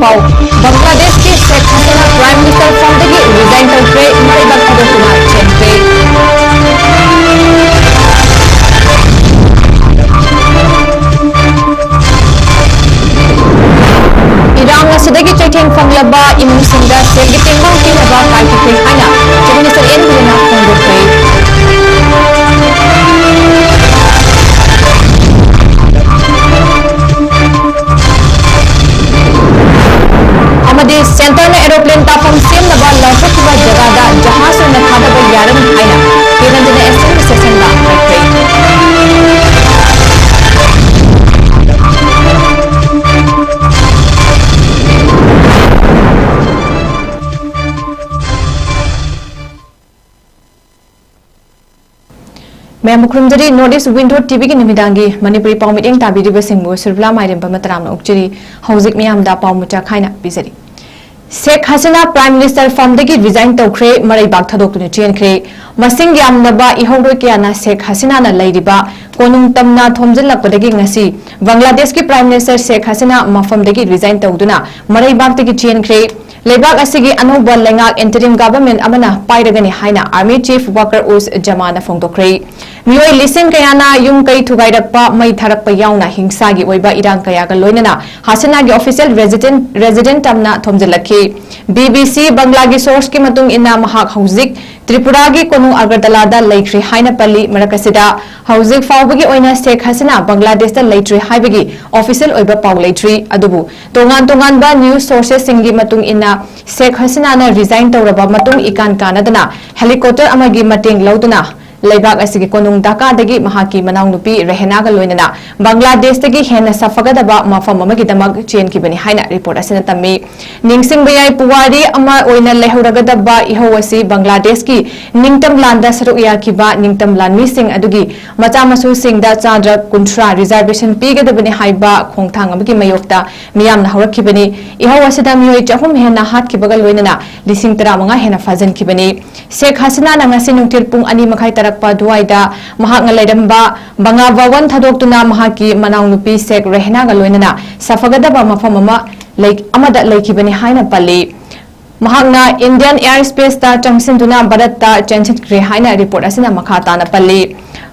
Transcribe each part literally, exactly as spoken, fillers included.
ꯄꯥꯎ꯫ ꯕꯪꯒ꯭ꯂꯥꯗꯦꯁꯀꯤ ꯁꯦꯈ Hasina Prime Minister ꯐꯝꯗꯒꯤ resign ꯇꯧꯈ꯭ꯔꯦ, ꯃꯔꯩꯕꯥꯛ ꯊꯥꯗꯣꯛꯇꯨꯅ ꯆꯦꯟꯈ꯭ꯔꯦ꯫ ꯏꯔꯥꯡ ꯑꯁꯤꯗꯒꯤ ꯆꯩꯊꯦꯡ ꯐꯪꯂꯕ ꯏꯃꯨꯡꯁꯤꯡꯗ ꯁꯦꯜꯒꯤ ꯇꯦꯡꯕꯥꯡ ꯄꯤꯅꯕ ꯀꯥꯏꯊꯈ꯭ꯔꯦ ꯍꯥꯏꯅ Chief Minister N ꯕꯤꯔꯦꯟꯅ ꯐꯣꯡꯗꯣꯛꯈ꯭ꯔꯦ꯫ ꯑꯃꯗꯤ centreꯅ aeroplane ꯇꯥꯐꯝ ꯁꯦꯝꯅꯕ ꯂꯥꯎꯊꯣꯛꯈꯤꯕ ꯖꯒꯥꯗ ꯖꯍꯥꯖ ꯑꯣꯏꯅ ꯊꯥꯗꯕ ꯌꯥꯔꯅꯤ ꯍꯥꯏꯅ ꯀꯦꯟꯗ꯭ꯔꯅ assembly sessionꯗ ꯍꯥꯏꯈ꯭ꯔꯦ꯫ ꯃꯌꯥꯝꯕꯨ ꯈꯨꯔꯨꯝꯖꯔꯤ꯫ North East Window ꯇꯤꯚꯤꯒꯤ ꯅꯨꯃꯤꯗꯥꯡꯒꯤ ꯃꯅꯤꯄꯨꯔꯤ ꯄꯥꯎ ꯃꯤꯠꯌꯦꯡ ꯇꯥꯕꯤꯔꯤꯕꯁꯤꯡꯕꯨ ꯁꯨꯔꯕꯂꯥ ꯃꯥꯏꯔꯦꯝꯕ ꯃꯇꯔꯥꯝꯅ ꯑꯣꯛꯆꯔꯤ꯫ ꯍꯧꯖꯤꯛ ꯃꯤꯌꯥꯝꯗ ꯄꯥꯎ ꯃꯆꯥꯛ ꯈꯥꯏꯅ ꯄꯤꯖꯔꯤ꯫ ꯁꯦꯈ ꯍꯁꯤꯅꯥ Prime Minister ꯐꯝꯗꯒꯤ resign ꯇꯧꯈ꯭ꯔꯦ, ꯃꯔꯩꯕꯥꯛ ꯊꯥꯗꯣꯛꯇꯨꯅ ꯆꯦꯟꯈ꯭ꯔꯦ꯫ ꯃꯁꯤꯡ ꯌꯥꯝꯂꯕ ꯏꯍꯧꯔꯣꯏ ꯀꯌꯥꯅ ꯁꯦꯈ ꯍꯁꯤꯅꯥꯅ ꯂꯩꯔꯤꯕ ꯀꯣꯅꯨꯡ ꯇꯝꯅ ꯊꯣꯝꯖꯤꯜꯂꯛꯄꯗꯒꯤ ꯉꯁꯤ ꯕꯪꯒ꯭ꯂꯥꯗꯦꯁꯀꯤ Prime Minister ꯁꯦꯈ ꯍꯁꯤꯅꯥ ꯃꯐꯝꯗꯒꯤ resign ꯇꯧꯗꯨꯅ ꯃꯔꯩꯕꯥꯛꯇꯒꯤ ꯆꯦꯟꯈ꯭ꯔꯦ꯫ ꯂꯩꯕꯥꯛ ꯑꯁꯤꯒꯤ ꯑꯅꯧꯕ ꯂꯩꯉꯥꯛ interim government ꯑꯃꯅ ꯄꯥꯏꯔꯒꯅꯤ ꯍꯥꯏꯅ Army Chief Waqar uz Zamana ꯐꯣꯡꯗꯣꯛꯈ꯭ꯔꯦ꯫ ꯃꯤꯑꯣꯏ ꯂꯤꯁꯤꯡ ꯀꯌꯥꯅ ꯌꯨꯝ ꯀꯩ ꯊꯨꯒꯥꯏꯔꯛꯄ, ꯃꯩ ꯊꯥꯔꯛꯄ ꯌꯥꯎꯅ ꯍꯤꯡꯁꯥꯒꯤ ꯑꯣꯏꯕ ꯏꯔꯥꯡ ꯀꯌꯥꯒ ꯂꯣꯏꯅꯅ ꯍꯁꯤꯅꯥꯒꯤ official resident, resident ꯇꯝꯅ ꯊꯣꯝꯖꯤꯜꯂꯛꯈꯤ꯫ ꯕꯤ ꯕꯤ ꯁꯤ ꯕꯪꯒ꯭ꯂꯥꯒꯤ sourceꯀꯤ ꯃꯇꯨꯡ ꯏꯟꯅ ꯃꯍꯥꯛ ꯍꯧꯖꯤꯛ ꯇ꯭ꯔꯤꯄꯨꯔꯥꯒꯤ ꯀꯣꯅꯨꯡ ꯑꯒꯔꯇꯂꯥꯗ ꯂꯩꯈ꯭ꯔꯦ ꯍꯥꯏꯅ ꯄꯜꯂꯤ꯫ ꯃꯔꯛ ꯑꯁꯤꯗ ꯍꯧꯖꯤꯛ ꯐꯥꯎꯕꯒꯤ ꯑꯣꯏꯅ ꯁꯦꯈ ꯍꯁꯤꯅꯥ ꯕꯪꯒ꯭ꯂꯥꯗꯦꯁꯇ ꯂꯩꯇ꯭ꯔꯤ ꯍꯥꯏꯕꯒꯤ official ꯑꯣꯏꯕ ꯄꯥꯎ ꯂꯩꯇ꯭ꯔꯤ꯫ ꯑꯗꯨꯕꯨ ꯇꯣꯉꯥꯟ ꯇꯣꯉꯥꯟꯕ news sourcesꯁꯤꯡꯒꯤ ꯃꯇꯨꯡ ꯏꯟꯅ ꯁꯦꯈ ꯍꯁꯤꯅꯥꯅ resign ꯇꯧꯔꯕ ꯃꯇꯨꯡ ꯏꯀꯥꯟ ꯀꯥꯟꯅꯗꯅ helicopter ꯑꯃꯒꯤ ꯃꯇꯦꯡ ꯂꯧꯗꯨꯅ ꯂꯩꯕꯥꯛ ꯑꯁꯤꯒꯤ ꯀꯣꯅꯨꯡ ꯙꯥꯀꯥꯗꯒꯤ ꯃꯍꯥꯛꯀꯤ ꯃꯅꯥꯎꯅꯨꯄꯤ ꯔꯦꯍꯦꯅꯥꯒ ꯂꯣꯏꯅꯅ ꯕꯪꯒ꯭ꯂꯥꯗꯦꯁꯇꯒꯤ ꯍꯦꯟꯅ ꯁꯥꯐꯒꯗꯕ ꯃꯐꯝ ꯑꯃꯒꯤꯗꯃꯛ ꯆꯦꯟꯈꯤꯕꯅꯤ ꯍꯥꯏꯅ report ꯑꯁꯤꯅ ꯇꯝꯃꯤ꯫ ꯅꯤꯡꯁꯤꯡꯕ ꯌꯥꯏ, ꯄꯨꯋꯥꯔꯤ ꯑꯃ ꯑꯣꯏꯅ ꯂꯩꯍꯧꯔꯒꯗꯕ ꯏꯍꯧ ꯑꯁꯤ ꯕꯪꯒ꯭ꯂꯥꯗꯦꯁꯀꯤ ꯅꯤꯡꯇꯝ ꯂꯥꯟꯗ ꯁꯔꯨꯛ ꯌꯥꯈꯤꯕ ꯅꯤꯡꯇꯝ ꯂꯥꯟꯃꯤꯁꯤꯡ ꯑꯗꯨꯒꯤ ꯃꯆꯥ ꯃꯁꯨꯁꯤꯡꯗ ꯆꯥꯗ ꯀꯨꯟꯊ꯭ꯔꯥ reservation ꯄꯤꯒꯗꯕꯅꯤ ꯍꯥꯏꯕ ꯈꯣꯡꯊꯥꯡ ꯑꯃꯒꯤ ꯃꯥꯌꯣꯛꯇ ꯃꯤꯌꯥꯝꯅ ꯍꯧꯔꯛꯈꯤꯕꯅꯤ꯫ ꯏꯍꯧ ꯑꯁꯤꯗ ꯃꯤꯑꯣꯏ ꯆꯍꯨꯝ ꯍꯦꯟꯅ ꯍꯥꯠꯈꯤꯕꯒ ꯂꯣꯏꯅꯅ ꯂꯤꯁꯤꯡ ꯇꯔꯥꯃꯉꯥ ꯍꯦꯟꯅ ꯐꯥꯖꯤꯟꯈꯤꯕꯅꯤ꯫ ꯁꯦꯈ ꯍꯁꯤꯅꯥꯅ ꯉꯁꯤ ꯅꯨꯡꯊꯤꯜ ꯄꯨꯡ ꯑꯅꯤ ꯃꯈꯥꯏ ꯇꯥꯔꯛꯄ ꯑꯗꯨꯋꯥꯏꯗ ꯃꯍꯥꯛꯅ ꯂꯩꯔꯝꯕ ꯕꯪꯒꯥ ꯚꯋꯟ ꯊꯥꯗꯣꯛꯇꯨꯅ ꯃꯍꯥꯛꯀꯤ ꯃꯅꯥꯎꯅꯨꯄꯤ ꯁꯦꯈ ꯔꯦꯍꯅꯥꯒ ꯂꯣꯏꯅꯅ ꯁꯥꯐꯒꯗꯕ ꯃꯐꯝ ꯑꯃ ꯑꯃꯗ ꯂꯩꯈꯤꯕꯅꯤ ꯍꯥꯏꯅ ꯄꯜꯂꯤ꯫ ꯃꯍꯥꯛꯅ Indian air spaceꯇ ꯆꯪꯁꯤꯟꯗꯨꯅ ꯚꯥꯔꯠꯇ ꯆꯦꯟꯁꯤꯟꯈ꯭ꯔꯦ ꯍꯥꯏꯅ report ꯑꯁꯤꯅ ꯃꯈꯥ ꯇꯥꯅ ꯄꯜꯂꯤ꯫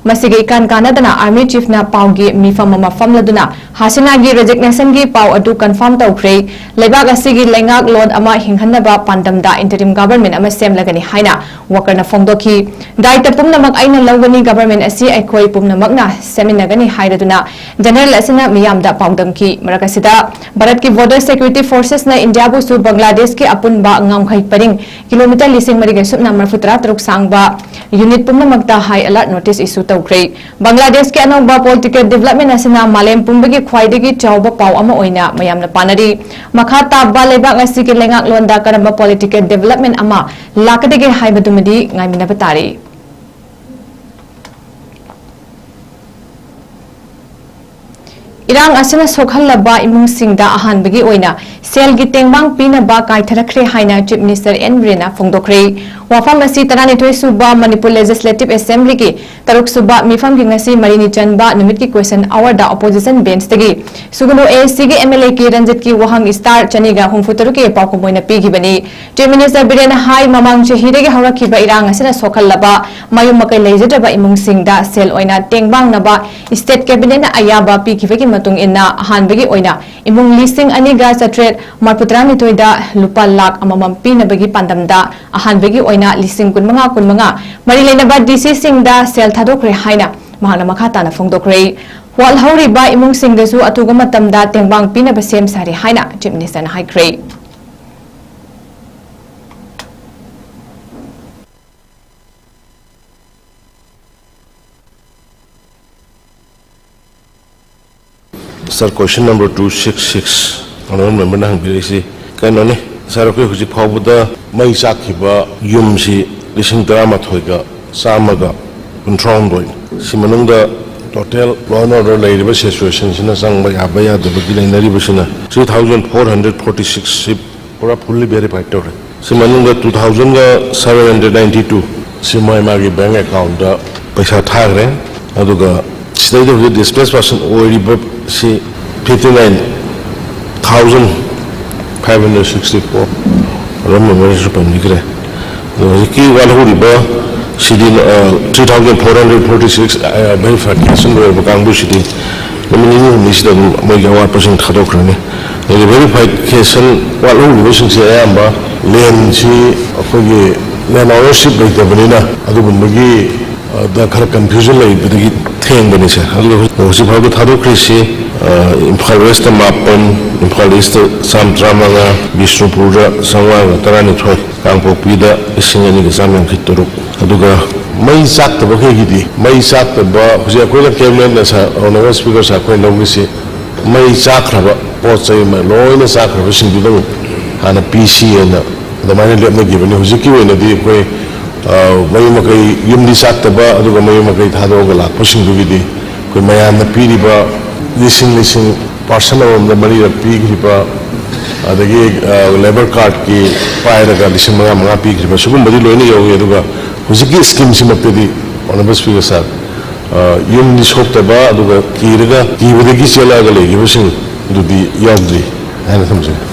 ꯃꯁꯤꯒ ꯏꯀꯥꯟ ꯀꯥꯟꯅꯗꯅ Army Chiefꯅ ꯄꯥꯎꯒꯤ ꯃꯤꯐꯝ ꯑꯃ ꯐꯝꯂꯗꯨꯅ ꯍꯁꯤꯅꯥꯒꯤ resignation ꯒꯤ ꯄꯥꯎ ꯑꯗꯨ confirm ꯇꯧꯈ꯭ꯔꯦ꯫ ꯂꯩꯕꯥꯛ ꯑꯁꯤꯒꯤ ꯂꯩꯉꯥꯛꯂꯣꯟ ꯑꯃ ꯍꯤꯡꯍꯟꯅꯕ ꯄꯥꯟꯗꯝꯗ interim government ꯑꯃ ꯁꯦꯝꯂꯒꯅꯤ ꯍꯥꯏꯅ Walkerꯅ ꯐꯣꯡꯗꯣꯛꯈꯤ꯫ ꯗꯥꯏꯇ ꯄꯨꯝꯅꯃꯛ ꯑꯩꯅ ꯂꯧꯒꯅꯤ, government ꯑꯁꯤ ꯑꯩꯈꯣꯏ ꯄꯨꯝꯅꯃꯛꯅ ꯁꯦꯝꯃꯤꯟꯅꯒꯅꯤ ꯍꯥꯏꯔꯗꯨꯅ General ꯑꯁꯤꯅ ꯃꯤꯌꯥꯝꯗ ꯄꯥꯎꯗꯝꯈꯤ꯫ ꯃꯔꯛ ꯑꯁꯤꯗ ꯚꯥꯔꯠꯀꯤ Border Security Forcesꯅ ꯏꯟꯗꯤꯌꯥꯕꯨꯁꯨ ꯕꯪꯒ꯭ꯂꯥꯗꯦꯁꯀꯤ ꯑꯄꯨꯟꯕ ꯉꯝꯈꯩ ꯄꯔꯤꯡ ꯀꯤꯂꯣꯃꯤꯇꯔ ꯂꯤꯁꯤꯡ ꯃꯔꯤꯒ ꯁꯨꯞꯅ ꯃꯔꯤꯐꯨ ꯇꯔꯥ ꯇꯔꯨꯛ ꯁꯥꯡꯕ unit ꯄꯨꯝꯅꯃꯛꯇ high alert notice issue ꯇꯧꯈ꯭ꯔꯦ꯫ ꯕꯪꯒ꯭ꯂꯥꯗꯦꯁꯀꯤ ꯑꯅꯧꯕ political development ꯑꯁꯤꯅ ꯃꯥꯂꯦꯝ ꯄꯨꯝꯕꯒꯤ ꯈ꯭ꯋꯥꯏꯗꯒꯤ ꯆꯥꯎꯕ ꯄꯥꯎ ꯑꯃ ꯑꯣꯏꯅ ꯃꯌꯥꯝꯅ ꯄꯥꯅꯔꯤ꯫ ꯃꯈꯥ ꯇꯥꯕ ꯂꯩꯕꯥꯛ ꯑꯁꯤꯒꯤ ꯂꯩꯉꯥꯛꯂꯣꯟꯗ ꯀꯔꯝꯕ political development ꯑꯃ ꯂꯥꯛꯀꯗꯒꯦ ꯍꯥꯏꯕꯗꯨꯃꯗꯤ ꯉꯥꯏꯃꯤꯟꯅꯕ ꯇꯥꯔꯤ꯫ ꯏꯔꯥꯡ ꯑꯁꯤꯅ ꯁꯣꯛꯍꯜꯂꯕ ꯏꯃꯨꯡꯁꯤꯡꯗ ꯑꯍꯥꯟꯕꯒꯤ ꯑꯣꯏꯅ ꯁꯦꯜꯒꯤ ꯇꯦꯡꯕꯥꯡ ꯄꯤꯅꯕ ꯀꯥꯏꯊꯔꯛꯈ꯭ꯔꯦ ꯍꯥꯏꯅ Chief Minister N ꯕꯤꯔꯦꯟꯅ ꯐꯣꯡꯗꯣꯛꯈ꯭ꯔꯦ꯫ ꯋꯥꯐꯝ ꯑꯁꯤ ꯇꯔꯥꯅꯤꯊꯣꯏ ꯁꯨꯕ ꯃꯅꯤꯄꯨꯔ Legislative Assemblyꯒꯤ ꯇꯔꯨꯛ ꯁꯨꯕ ꯃꯤꯐꯝꯒꯤ ꯉꯁꯤ ꯃꯔꯤꯅꯤ ꯆꯟꯕ ꯅꯨꯃꯤꯠꯀꯤ question hourꯗ opposition benchꯇꯒꯤ ꯁꯨꯒꯅꯨ ASCꯒꯤ MLA ꯀꯦ ꯔꯟꯖꯤꯠꯀꯤ ꯋꯥꯍꯪ star ꯆꯅꯤꯒ ꯍꯨꯝꯐꯨ ꯇꯔꯨꯛꯀꯤ ꯄꯥꯎꯈꯨꯝ ꯑꯣꯏꯅ ꯄꯤꯈꯤꯕꯅꯤ꯫ Chief Minister ꯕꯤꯔꯦꯟꯅ ꯍꯥꯏ, ꯃꯃꯥꯡ ꯆꯍꯤꯗꯒꯤ ꯍꯧꯔꯛꯈꯤꯕ ꯏꯔꯥꯡ ꯑꯁꯤꯅ ꯁꯣꯛꯍꯜꯂꯕ ꯃꯌꯨꯝ ꯃꯀꯩ ꯂꯩꯖꯗ꯭ꯔꯕ ꯏꯃꯨꯡꯁꯤꯡꯗ ꯁꯦꯜ ꯑꯣꯏꯅ ꯇꯦꯡꯕꯥꯡꯅꯕ state cabinetꯅ ꯑꯌꯥꯕ ꯄꯤꯈꯤꯕꯒꯤ ꯃꯇꯨꯡ ꯏꯟꯅ ꯑꯍꯥꯟꯕꯒꯤ ꯑꯣꯏꯅ ꯏꯃꯨꯡ ꯂꯤꯁꯤꯡ ꯑꯅꯤꯒ ꯆꯥꯇ꯭ꯔꯦꯠ ꯃꯔꯤꯐꯨ ꯇꯔꯥꯅꯤꯊꯣꯏꯗ ꯂꯨꯄꯥ ꯂꯥꯈ ꯑꯃꯃꯝ ꯄꯤꯅꯕꯒꯤ ꯄꯥꯟꯗꯝꯗ ꯑꯍꯥꯟꯕꯒꯤ ꯑꯣꯏꯅ ꯂꯤꯁꯤꯡ ꯀꯨꯟꯃꯉꯥ ꯀꯨꯟꯃꯉꯥ ꯃꯔꯤ ꯂꯩꯅꯕ DCꯁꯤꯡꯗ ꯁꯦꯜ ꯊꯥꯗꯣꯛꯈ꯭ꯔꯦ ꯍꯥꯏꯅ ꯃꯍꯥꯛꯅ ꯃꯈꯥ ꯇꯥꯅ ꯐꯣꯡꯗꯣꯛꯈ꯭ꯔꯦ꯫ ꯋꯥꯠꯍꯧꯔꯤꯕ ꯏꯃꯨꯡꯁꯤꯡꯗꯁꯨ ꯑꯊꯨꯕ ꯃꯇꯝꯗ ꯇꯦꯡꯕꯥꯡ ꯄꯤꯅꯕ ꯁꯦꯝ ꯁꯥꯔꯤ ꯍꯥꯏꯅ Chief Ministerꯅ ꯍꯥꯏꯈ꯭ꯔꯦ꯫ Sir, question number two six six, honourable memberꯅ ꯍꯪꯕꯤꯔꯛꯏꯁꯤ ꯀꯩꯅꯣꯅꯤ, sir, ꯑꯩꯈꯣꯏ ꯍꯧꯖꯤꯛ ꯐꯥꯎꯕꯗ ꯃꯩ ꯆꯥꯛꯈꯤꯕ ꯌꯨꯝꯁꯤ ꯂꯤꯁꯤꯡ ꯇꯔꯥꯃꯥꯊꯣꯏꯒ ꯆꯥꯝꯃꯒ ꯀꯨꯟꯊ꯭ꯔꯥꯍꯨꯝꯗꯣꯏ꯫ ꯁꯤ ꯃꯅꯨꯡꯗ total law and order ꯂꯩꯔꯤꯕ situationꯁꯤꯅ ꯆꯪꯕ ꯌꯥꯕ ꯌꯥꯗꯕꯒꯤ ꯂꯩꯅꯔꯤꯕꯁꯤꯅ three thousand four hundred forty six ꯁꯤ ꯄꯨꯔꯥ fully verified ꯇꯧꯔꯦ꯫ ꯁꯤ ꯃꯅꯨꯡꯗ two thousandꯒ seven hundred ninety two ꯁꯤ ꯃꯥꯏ ꯃꯥꯒꯤ bank accountꯇ ꯄꯩꯁꯥ ꯊꯥꯈ꯭ꯔꯦ꯫ ꯑꯗꯨꯒ ꯁꯤꯗꯩꯗ ꯍꯧꯖꯤꯛ displaced person ꯑꯣꯏꯔꯤꯕ ꯁꯤ fifty nine thousand Five hundred sixty four roll ꯅꯝꯕꯔꯁꯨ ꯄꯟꯕꯤꯈ꯭ꯔꯦ꯫ ꯑꯗꯣ ꯍꯧꯖꯤꯛꯀꯤ ꯋꯥꯠꯍꯧꯔꯤꯕ ꯁꯤꯗꯤ, ꯑ, three thousand four hundred forty six, ꯑ, ꯚꯦꯔꯤꯐꯤꯀꯦꯁꯟ ꯂꯣꯏꯔꯕ ꯀꯥꯡꯕꯨꯁꯤꯗꯤ ꯅꯨꯃꯤꯠ ꯅꯤꯅꯤ ꯍꯨꯝꯅꯤꯁꯤꯗ ꯑꯗꯨꯝ ꯃꯣꯏꯒꯤ ꯑꯋꯥꯠꯄꯁꯤꯡ ꯊꯥꯗꯣꯛꯈ꯭ꯔꯅꯤ꯫ ꯑꯗꯨꯒ ꯚꯦꯔꯤꯐꯤꯀꯦꯁꯟ ꯋꯥꯠꯍꯧꯔꯤꯕꯁꯤꯡꯁꯦ ꯑꯌꯥꯝꯕ ꯂꯦꯟꯁꯤ ꯑꯩꯈꯣꯏꯒꯤ ꯂꯦꯟ ꯑꯣꯅꯔꯁꯤꯞ ꯂꯩꯇꯕꯅꯤꯅ ꯑꯗꯨꯒꯨꯝꯕꯒꯤ, ꯑ, ꯗ ꯈꯔ ꯀꯟꯐ꯭ꯌꯨꯖꯟ ꯂꯩꯕꯗꯒꯤ ꯊꯦꯡꯕꯅꯤꯁꯦ꯫ ꯑꯗꯨꯒ ꯍꯧꯖꯤꯛ ꯐꯥꯎꯕ ꯊꯥꯗꯣꯛꯈ꯭ꯔꯤꯁꯤ, ꯑ, ꯏꯝꯐꯥꯜ ꯋꯦꯁꯇ ꯃꯥꯄꯟ, ꯏꯝꯐꯥꯜ ꯏꯁꯇ ꯆꯥꯝ ꯇꯔꯥꯃꯉꯥ, ꯕꯤꯁꯅꯨꯄꯨꯔꯗ ꯆꯥꯝꯃꯉꯥꯒ ꯇꯔꯥꯅꯤꯊꯣꯏ, ꯀꯥꯡꯄꯣꯛꯄꯤꯗ ꯂꯤꯁꯤꯡ ꯑꯅꯤꯒ ꯆꯥꯝ ꯌꯥꯡꯈꯩ ꯇꯔꯨꯛ꯫ ꯑꯗꯨꯒ ꯃꯩ ꯆꯥꯛꯇꯕꯈꯩꯒꯤꯗꯤ, ꯃꯩ ꯆꯥꯛꯇꯕ ꯍꯧꯖꯤꯛ ꯑꯩꯈꯣꯏꯅ ꯀꯦꯕꯤꯅꯦꯠꯅ ꯁꯥ-, ꯑꯣꯅꯔꯦꯕꯜ ꯁ꯭ꯄꯤꯀꯔ ꯁꯥꯔ, ꯑꯩꯈꯣꯏꯅ ꯂꯧꯔꯤꯁꯤ ꯃꯩ ꯆꯥꯛꯈ꯭ꯔꯕ ꯄꯣꯠ ꯆꯩ ꯑꯃ ꯂꯣꯏꯅ ꯆꯥꯛꯈ꯭ꯔꯕꯁꯤꯡꯗꯨꯗꯪ ꯍꯥꯟꯅ ꯄꯤꯁꯤꯑꯅ ꯑꯗꯨꯃꯥꯏꯅ ꯂꯦꯞꯅꯈꯤꯕꯅꯤ꯫ ꯍꯧꯖꯤꯛꯀꯤ ꯑꯣꯏꯅꯗꯤ ꯑꯩꯈꯣꯏ, ꯑ, ꯃꯌꯨꯝ ꯃꯀꯩ ꯌꯨꯝꯗꯤ ꯆꯥꯛꯇꯕ ꯑꯗꯨꯒ ꯃꯌꯨꯝ ꯃꯀꯩ ꯊꯥꯗꯣꯛꯑꯒ ꯂꯥꯛꯄꯁꯤꯡꯗꯨꯒꯤꯗꯤ ꯑꯩꯈꯣꯏ ꯃꯌꯥꯝꯅ ꯄꯤꯔꯤꯕ ꯂꯤꯁꯤꯡ ꯂꯤꯁꯤꯡ ꯄꯥꯔꯁꯟ ꯑꯃꯃꯝꯗ ꯃꯔꯤꯔꯛ ꯄꯤꯈ꯭ꯔꯤꯕ, ꯑꯗꯒꯤ, ꯑ, ꯂꯦꯕꯔ ꯀꯥꯔꯗꯀꯤ ꯄꯥꯏꯔꯒ ꯂꯤꯁꯤꯡ ꯃꯉꯥ ꯃꯉꯥ ꯄꯤꯈ꯭ꯔꯤꯕ, ꯁꯤꯒꯨꯝꯕꯗꯤ ꯂꯣꯏꯅ ꯌꯧꯏ꯫ ꯑꯗꯨꯒ ꯍꯧꯖꯤꯛꯀꯤ ꯁ꯭ꯀꯤꯝꯁꯤꯃꯛꯇꯗꯤ, ꯑꯣꯅꯔꯦꯕꯜ ꯁ꯭ꯄꯤꯀꯔ ꯁꯥꯔ, ꯑ, ꯌꯨꯝꯗꯤ ꯁꯣꯛꯇꯕ ꯑꯗꯨꯒ ꯀꯤꯔꯒ, ꯀꯤꯕꯗꯒꯤ ꯆꯦꯜꯂꯛꯑꯒ ꯂꯩꯈꯤꯕꯁꯤꯡꯗꯨꯗꯤ ꯌꯥꯎꯗ꯭ꯔꯤ ꯍꯥꯏꯅ ꯊꯝꯖꯒꯦ꯫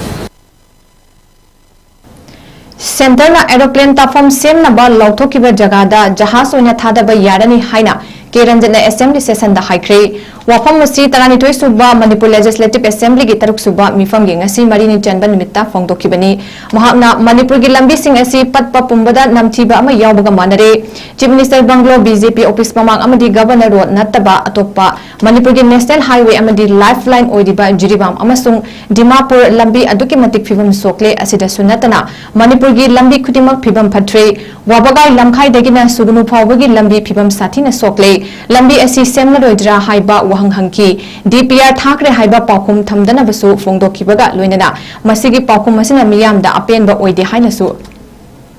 ꯁꯦꯟꯇꯔꯅ ꯑꯦꯔꯣꯄ꯭ꯂꯦꯟ ꯇꯥꯐꯝ ꯁꯦꯝꯅꯕ ꯂꯥꯎꯊꯣꯛꯈꯤꯕ ꯖꯒꯥꯗ ꯖꯍꯥꯖ ꯑꯣꯏꯅ ꯊꯥꯗꯕ ꯌꯥꯔꯅꯤ ꯍꯥꯏꯅ ꯀꯦ ꯔꯟꯖꯟꯅ ꯑꯦꯁꯦꯝꯕ꯭ꯂꯤ ꯁꯦꯁꯟꯗ ꯍꯥꯏꯈ꯭ꯔꯦ꯫ ꯋꯥꯐꯝ ꯑꯁꯤ ꯇꯔꯥꯅꯤꯊꯣꯏ ꯁꯨꯕ ꯃꯅꯤꯄꯨꯔ ꯂꯦꯖꯤꯁꯂꯦꯇꯤꯚ ꯑꯦꯁꯦꯝꯕ꯭ꯂꯤꯒꯤ ꯇꯔꯨꯛ ꯁꯨꯕ ꯃꯤꯐꯝꯒꯤ ꯉꯁꯤ ꯃꯔꯤꯅꯤ ꯆꯟꯕ ꯅꯨꯃꯤꯠꯇ ꯐꯣꯡꯗꯣꯛꯈꯤꯕꯅꯤ꯫ ꯃꯍꯥꯛꯅ ꯃꯅꯤꯄꯨꯔꯒꯤ ꯂꯝꯕꯤꯁꯤꯡ ꯑꯁꯤ ꯄꯠꯄ ꯄꯨꯝꯕꯗ ꯅꯝꯊꯤꯕ ꯑꯃ ꯌꯥꯎꯕꯒ ꯃꯥꯟꯅꯔꯦ꯫ Chief minister bungalow, B J P office ꯃꯃꯥꯡ ꯑꯃꯗꯤ ꯒꯕꯔꯅꯔ ꯔꯣꯗ ꯅꯠꯇꯕ ꯑꯇꯣꯞꯄ ꯃꯅꯤꯄꯨꯔꯒꯤ ꯅꯦꯁꯅꯦꯜ ꯍꯥꯏꯋꯦ ꯑꯃꯗꯤ ꯂꯥꯏꯐ ꯂꯥꯏꯟ ꯑꯣꯏꯔꯤꯕ ꯖꯤꯔꯤꯕꯥꯝ ꯑꯃꯁꯨꯡ ꯗꯤꯃꯥꯄꯨꯔ ꯂꯝꯕꯤ ꯑꯗꯨꯛꯀꯤ ꯃꯇꯤꯛ ꯐꯤꯕꯝ ꯁꯣꯛꯂꯦ꯫ ꯑꯁꯤꯗꯁꯨ ꯅꯠꯇꯅ ꯃꯅꯤꯄꯨꯔꯒꯤ ꯂꯝꯕꯤ ꯈꯨꯗꯤꯡꯃꯛ ꯐꯤꯕꯝ ꯐꯠꯇ꯭ꯔꯦ꯫ ꯋꯥꯕꯒꯥꯏ ꯂꯝꯈꯥꯏꯗꯒꯤꯅ ꯁꯨꯒꯅꯨ ꯐꯥꯎꯕꯒꯤ ꯂꯝꯕꯤ ꯐꯤꯕꯝ ꯁꯥꯊꯤꯅ ꯁꯣꯛꯂꯦ꯫ ꯂꯝꯕꯤ ꯑꯁꯤ ꯁꯦꯝꯂꯔꯣꯏꯗ꯭ꯔꯥ ꯍꯥꯏꯕ ꯋꯥꯍꯪ ꯍꯪꯈꯤ꯫ ꯗꯤ ꯄꯤ ꯑꯥꯔ ꯊꯥꯈ꯭ꯔꯦ ꯍꯥꯏꯕ ꯄꯥꯎꯈꯨꯝ ꯊꯝꯗꯅꯕꯁꯨ ꯐꯣꯡꯗꯣꯛꯈꯤꯕꯒ ꯂꯣꯏꯅꯅ ꯃꯁꯤꯒꯤ ꯄꯥꯎꯈꯨꯝ ꯑꯁꯤꯅ ꯃꯤꯌꯥꯝꯗ ꯑꯄꯦꯟꯕ ꯑꯣꯏꯗꯦ ꯍꯥꯏꯅꯁꯨ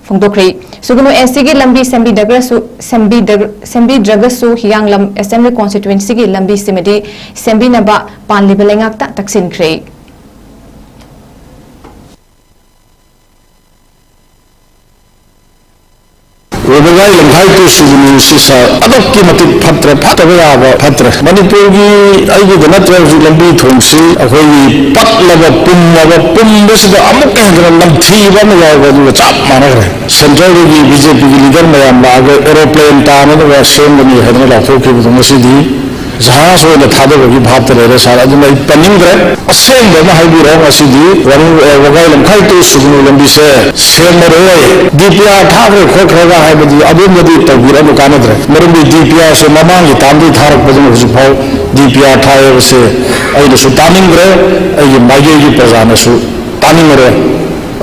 ꯐꯣꯡꯗꯣꯛꯈ꯭ꯔꯦ꯫ ꯁꯨꯒꯅꯨ ꯑꯦꯁ ꯁꯤꯒꯤ ꯂꯝꯕꯤ ꯁꯦꯝꯕꯤꯗ꯭ꯔꯒꯁꯨ, ꯁꯦꯝꯕꯤꯗ꯭ꯔ-, ꯁꯦꯝꯕꯤꯗ꯭ꯔꯒꯁꯨ ꯍꯤꯌꯥꯡꯂꯝ ꯑꯦꯁꯦꯝꯕ꯭ꯂꯤ ꯀꯣꯟꯁꯇꯤꯇ꯭ꯋꯦꯟꯁꯤꯒꯤ ꯂꯝꯕꯤ ꯁꯤꯃꯗꯤ ꯁꯦꯝꯕꯤꯅꯕ ꯄꯥꯟꯂꯤꯕ ꯂꯩꯉꯥꯛꯇ ꯇꯛꯁꯤꯟꯈ꯭ꯔꯦ꯫ ꯋꯥꯕꯒꯥꯏ ꯂꯝꯈꯥꯏ ꯇꯨ ꯁꯨꯒꯅꯨ ꯁꯤ ꯁꯥꯔ ꯑꯗꯨꯛꯀꯤ ꯃꯇꯤꯛ ꯐꯠꯇ꯭ꯔꯦ, ꯐꯠꯇꯕ ꯌꯥꯕ ꯐꯠꯇ꯭ꯔꯦ꯫ ꯃꯅꯤꯄꯨꯔꯒꯤ ꯑꯩꯒꯤꯗ ꯅꯠꯇ꯭ꯔꯦ ꯍꯧꯖꯤꯛ ꯂꯝꯕꯤ ꯊꯣꯡꯁꯤ ꯑꯩꯈꯣꯏꯒꯤ ꯄꯠꯂꯕ ꯄꯨꯝꯃꯕ ꯄꯨꯝꯕꯁꯤꯗ ꯑꯃꯨꯛꯀ ꯍꯦꯟꯅ ꯅꯝꯊꯤꯕ ꯑꯃ ꯌꯥꯎꯕ ꯑꯗꯨꯒ ꯆꯞ ꯃꯥꯟꯅꯈ꯭ꯔꯦ꯫ ꯁꯦꯟꯇ꯭ꯔꯦꯜꯗꯒꯤ ꯕꯤ ꯖꯦ ꯄꯤꯒꯤ ꯂꯤꯗꯔ ꯃꯌꯥꯝ ꯂꯥꯛꯑꯒ ꯑꯦꯔꯣꯄ꯭ꯂꯦꯟ ꯇꯥꯅꯅꯕ ꯁꯦꯝꯒꯅꯤ ꯍꯥꯏꯗꯅ ꯂꯥꯎꯊꯣꯛꯈꯤꯕꯗꯣ ꯉꯁꯤꯗꯤ ꯖꯍꯥꯖ ꯑꯣꯏꯅ ꯊꯥꯗꯕꯒꯤ ꯚꯥꯞꯇ ꯂꯩꯔꯦ ꯁꯥꯔ꯫ ꯑꯗꯨꯅ ꯑꯩ ꯄꯟꯅꯤꯡꯗ꯭ꯔꯦ꯫ ꯑꯁꯦꯡꯕ ꯑꯃ ꯍꯥꯏꯕꯤꯔꯣ, ꯉꯁꯤꯗꯤ ꯋꯥꯔꯨ-, ꯑꯦ, ꯋꯥꯒꯥꯏ ꯂꯝꯈꯥꯏ ꯇꯨ ꯁꯨꯒꯅꯨ ꯂꯝꯕꯤꯁꯦ ꯁꯦꯝꯃꯔꯣꯏ꯫ ꯗꯤ ꯄꯤ ꯑꯥꯔ ꯊꯥꯈ꯭ꯔꯦ ꯈꯣꯠꯈ꯭ꯔꯒ ꯍꯥꯏꯕꯗꯤ ꯑꯗꯨꯝꯕꯗꯤ ꯇꯧꯕꯤꯔꯅꯨ, ꯀꯥꯟꯅꯗ꯭ꯔꯦ꯫ ꯃꯔꯝꯗꯤ ꯗꯤ ꯄꯤ ꯑꯥꯔꯁꯦ ꯃꯃꯥꯡꯒꯤ ꯇꯥꯝꯗꯒꯤ ꯊꯥꯔꯛꯄꯗꯨꯅ ꯍꯧꯖꯤꯛꯐꯥꯎ ꯗꯤ ꯄꯤ ꯑꯥꯔ ꯊꯥꯏ ꯍꯥꯏꯕꯁꯦ ꯑꯩꯅꯁꯨ ꯇꯥꯅꯤꯡꯗ꯭ꯔꯦ, ꯑꯩꯒꯤ ꯃꯥꯏꯀꯩꯒꯤ ꯄ꯭ꯔꯖꯥꯅꯁꯨ ꯇꯥꯅꯤꯡꯉꯔꯣꯏ꯫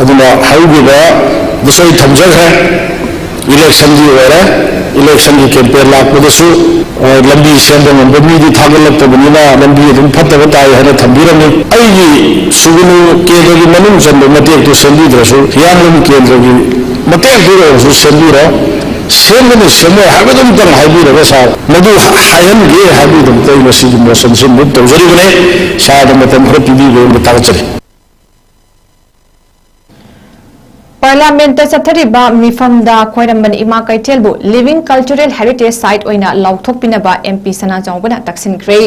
ꯑꯗꯨꯅ ꯍꯧꯈꯤꯕꯗꯁꯨ ꯑꯩ ꯊꯝꯖꯈ꯭ꯔꯦ, ꯏꯂꯦꯛꯁꯟꯒꯤ ꯑꯣꯏꯔꯦ, ꯏꯂꯦꯛꯁꯟꯒꯤ ꯀꯦꯝꯄꯦꯟ ꯂꯥꯛꯄꯗꯁꯨ, ꯑ, ꯂꯝꯕꯤ ꯁꯦꯝꯕ ꯉꯝꯕ ꯃꯤꯗꯤ ꯊꯥꯒꯠꯂꯛꯇꯕꯅꯤꯅ ꯂꯝꯕꯤ ꯑꯗꯨꯝ ꯐꯠꯇꯕ ꯇꯥꯏ ꯍꯥꯏꯅ ꯊꯝꯕꯤꯔꯝꯃꯤ꯫ ꯑꯩꯒꯤ ꯁꯨꯒꯅꯨ ꯀꯦꯟꯗ꯭ꯔꯒꯤ ꯃꯅꯨꯡ ꯆꯟꯕ ꯃꯇꯦꯛꯇꯨ ꯁꯦꯝꯕꯤꯗ꯭ꯔꯁꯨ ꯍꯤꯌꯥꯡꯂꯝ ꯀꯦꯟꯗ꯭ꯔꯒꯤ ꯃꯇꯦꯛꯇꯨꯗ ꯑꯣꯏꯔꯁꯨ ꯁꯦꯝꯕꯤꯔꯣ꯫ ꯁꯦꯝꯒꯅꯤ ꯁꯦꯝꯃꯣꯏ ꯍꯥꯏꯕꯗꯨꯝꯇꯪ ꯍꯥꯏꯕꯤꯔꯒ ꯁꯥꯔ ꯃꯗꯨ ꯍꯥꯏꯍꯟꯒꯦ ꯍꯥꯏꯕꯒꯤꯗꯃꯛꯇ ꯑꯩ ꯉꯁꯤꯒꯤ ꯃꯣꯁꯟꯁꯤ ꯃꯨꯚ ꯇꯧꯖꯔꯤꯕꯅꯤ꯫ ꯁꯥꯔꯗ ꯃꯇꯝ ꯈꯔ ꯄꯤꯕꯤꯕꯒꯤꯗꯃꯛ ꯊꯥꯒꯠꯆꯔꯤ꯫ ꯄꯥꯔꯂꯤꯌꯥꯃꯦꯟꯠꯇ ꯆꯠꯊꯔꯤꯕ ꯃꯤꯐꯝꯗ ꯈ꯭ꯋꯥꯏꯔꯝꯕꯟ ꯏꯃꯥ ꯀꯩꯊꯦꯜꯕꯨ Living Cultural Heritage Site ꯑꯣꯏꯅ ꯂꯥꯎꯊꯣꯛꯄꯤꯅꯕ ꯑꯦꯝ ꯄꯤ ꯁꯅꯥꯖꯥꯎꯕꯅ ꯇꯛꯁꯤꯟꯈ꯭ꯔꯦ꯫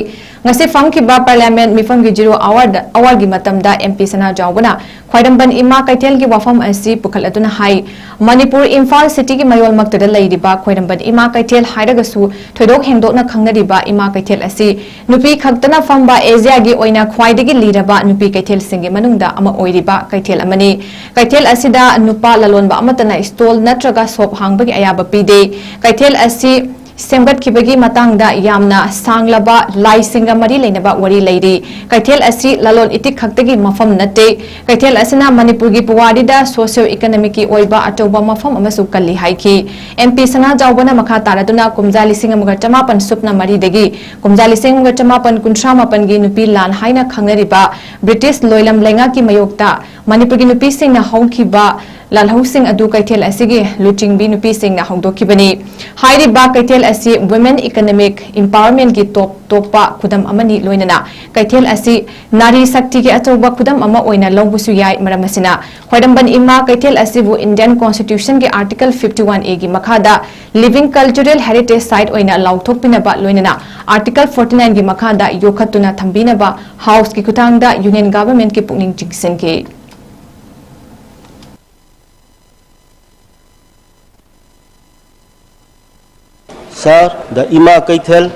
ꯉꯁꯤ ꯐꯝꯈꯤꯕ ꯄꯥꯔꯂꯤꯌꯥꯃꯦꯟꯠ ꯃꯤꯐꯝꯒꯤ ꯖꯤꯔꯣ ꯑꯋꯥꯔꯗ, ꯑꯋꯥꯔꯒꯤ ꯃꯇꯝꯗ ꯑꯦꯝ ꯄꯤ ꯁꯅꯥꯖꯥꯎꯕꯅ ꯈ꯭ꯋꯥꯏꯔꯝꯕꯟ ꯏꯃꯥ ꯀꯩꯊꯦꯜꯒꯤ ꯋꯥꯐꯝ ꯑꯁꯤ ꯄꯨꯈꯠꯂꯗꯨꯅ ꯍꯥꯏ, ꯃꯅꯤꯄꯨꯔ, ꯏꯝꯐꯥꯜ ꯁꯤꯇꯤꯒꯤ ꯃꯌꯣꯜꯃꯛꯇꯗ ꯂꯩꯔꯤꯕ ꯈ꯭ꯋꯥꯏꯔꯝꯕꯟ ꯏꯃꯥ ꯀꯩꯊꯦꯜ ꯍꯥꯏꯔꯒꯁꯨ ꯊꯣꯏꯗꯣꯛ ꯍꯦꯟꯗꯣꯛꯅ ꯈꯪꯅꯔꯤꯕ ꯏꯃꯥ ꯀꯩꯊꯦꯜ ꯑꯁꯤ ꯅꯨꯄꯤ ꯈꯛꯇꯅ ꯐꯝꯕ ꯑꯦꯁꯤꯌꯥꯒꯤ ꯑꯣꯏꯅ ꯈ꯭ꯋꯥꯏꯗꯒꯤ ꯂꯤꯔꯕ ꯅꯨꯄꯤ ꯀꯩꯊꯦꯜꯁꯤꯡꯒꯤ ꯃꯅꯨꯡꯗ ꯑꯃ ꯑꯣꯏꯔꯤꯕ ꯀꯩꯊꯦꯜ ꯑꯃꯅꯤ꯫ ꯀꯩꯊꯦꯜ ꯑꯁꯤꯗ ꯅꯨꯄꯥ ꯂꯂꯣꯟꯕ ꯑꯃꯠꯇꯅ ꯁ꯭ꯇꯣꯜ ꯅꯠꯇ꯭ꯔꯒ ꯁꯣꯞ ꯍꯥꯡꯕꯒꯤ ꯑꯌꯥꯕ ꯄꯤꯗꯦ꯫ ꯀꯩꯊꯦꯜ ꯑꯁꯤ ꯁꯦꯝꯒꯠꯈꯤꯕꯒꯤ ꯃꯇꯥꯡꯗ ꯌꯥꯝꯅ ꯁꯥꯡꯂꯕ ꯂꯥꯏꯁꯤꯡꯒ ꯃꯔꯤ ꯂꯩꯅꯕ ꯋꯥꯔꯤ ꯂꯩꯔꯤ꯫ ꯀꯩꯊꯦꯜ ꯑꯁꯤ ꯂꯂꯣꯟ ꯏꯇꯤꯛ ꯈꯛꯇꯒꯤ ꯃꯐꯝ ꯅꯠꯇꯦ꯫ ꯀꯩꯊꯦꯜ ꯑꯁꯤꯅ ꯃꯅꯤꯄꯨꯔꯒꯤ ꯄꯨꯋꯥꯔꯤꯗ ꯁꯣꯁꯤꯌꯣ ꯏꯀꯅꯣꯃꯤꯛꯀꯤ ꯑꯣꯏꯕ ꯑꯆꯧꯕ ꯃꯐꯝ ꯑꯃꯁꯨ ꯀꯜꯂꯤ ꯍꯥꯏꯈꯤ꯫ ꯑꯦꯝ ꯄꯤ ꯁꯅꯥꯖꯥꯎꯕꯅ ꯃꯈꯥ ꯇꯥꯔꯗꯨꯅ ꯀꯨꯝꯖꯥ ꯂꯤꯁꯤꯡ ꯑꯃꯒ ꯆꯃꯥꯄꯟ ꯁꯨꯞꯅ ꯃꯔꯤꯗꯒꯤ ꯀꯨꯝꯖꯥ ꯂꯤꯁꯤꯡ ꯑꯃꯒ ꯆꯃꯥꯄꯟ ꯀꯨꯟꯊ꯭ꯔꯥ ꯃꯥꯄꯟꯒꯤ ꯅꯨꯄꯤ ꯂꯥꯟ ꯍꯥꯏꯅ ꯈꯪꯅꯔꯤꯕ ꯕ꯭ꯔꯤꯇꯤꯁ ꯂꯣꯏꯂꯝ ꯂꯩꯉꯥꯛꯀꯤ ꯃꯥꯌꯣꯛꯇ ꯃꯅꯤꯄꯨꯔꯒꯤ ꯅꯨꯄꯤꯁꯤꯡꯅ ꯍꯧꯈꯤꯕ ꯂꯥꯜꯍꯧꯁꯤꯡ ꯑꯗꯨ ꯀꯩꯊꯦꯜ ꯑꯁꯤꯒꯤ ꯂꯨꯆꯤꯡꯕꯤ ꯅꯨꯄꯤꯁꯤꯡꯅ ꯍꯧꯗꯣꯛꯈꯤꯕꯅꯤ꯫ ꯍꯥꯏꯔꯤꯕ ꯀꯩꯊꯦꯜ ꯑꯁꯤ women economic empowerment ꯀꯤ ꯇꯣꯞ ꯇꯣꯞꯄ ꯈꯨꯗꯝ ꯑꯃꯅꯤ꯫ ꯂꯣꯏꯅꯅ ꯀꯩꯊꯦꯜ ꯑꯁꯤ ꯅꯥꯔꯤ ꯁꯛꯇꯤꯒꯤ ꯑꯆꯧꯕ ꯈꯨꯗꯝ ꯑꯃ ꯑꯣꯏꯅ ꯂꯧꯕꯁꯨ ꯌꯥꯏ꯫ ꯃꯔꯝ ꯑꯁꯤꯅ ꯈ꯭ꯋꯥꯏꯔꯝꯕꯟ ꯏꯃꯥ ꯀꯩꯊꯦꯜ ꯑꯁꯤꯕꯨ Indian Constitution ꯒꯤ Article fifty one A ꯒꯤ ꯃꯈꯥꯗ living cultural heritage site ꯑꯣꯏꯅ ꯂꯥꯎꯊꯣꯛꯄꯤꯅꯕ, ꯂꯣꯏꯅꯅ Article forty nine ꯒꯤ ꯃꯈꯥꯗ ꯌꯣꯛꯈꯠꯇꯨꯅ ꯊꯝꯕꯤꯅꯕ House ꯀꯤ ꯈꯨꯠꯊꯥꯡꯗ Union Government ꯀꯤ ꯄꯨꯛꯅꯤꯡ ꯆꯤꯡꯁꯤꯟꯈꯤ꯫ Sir, the Ima Keithel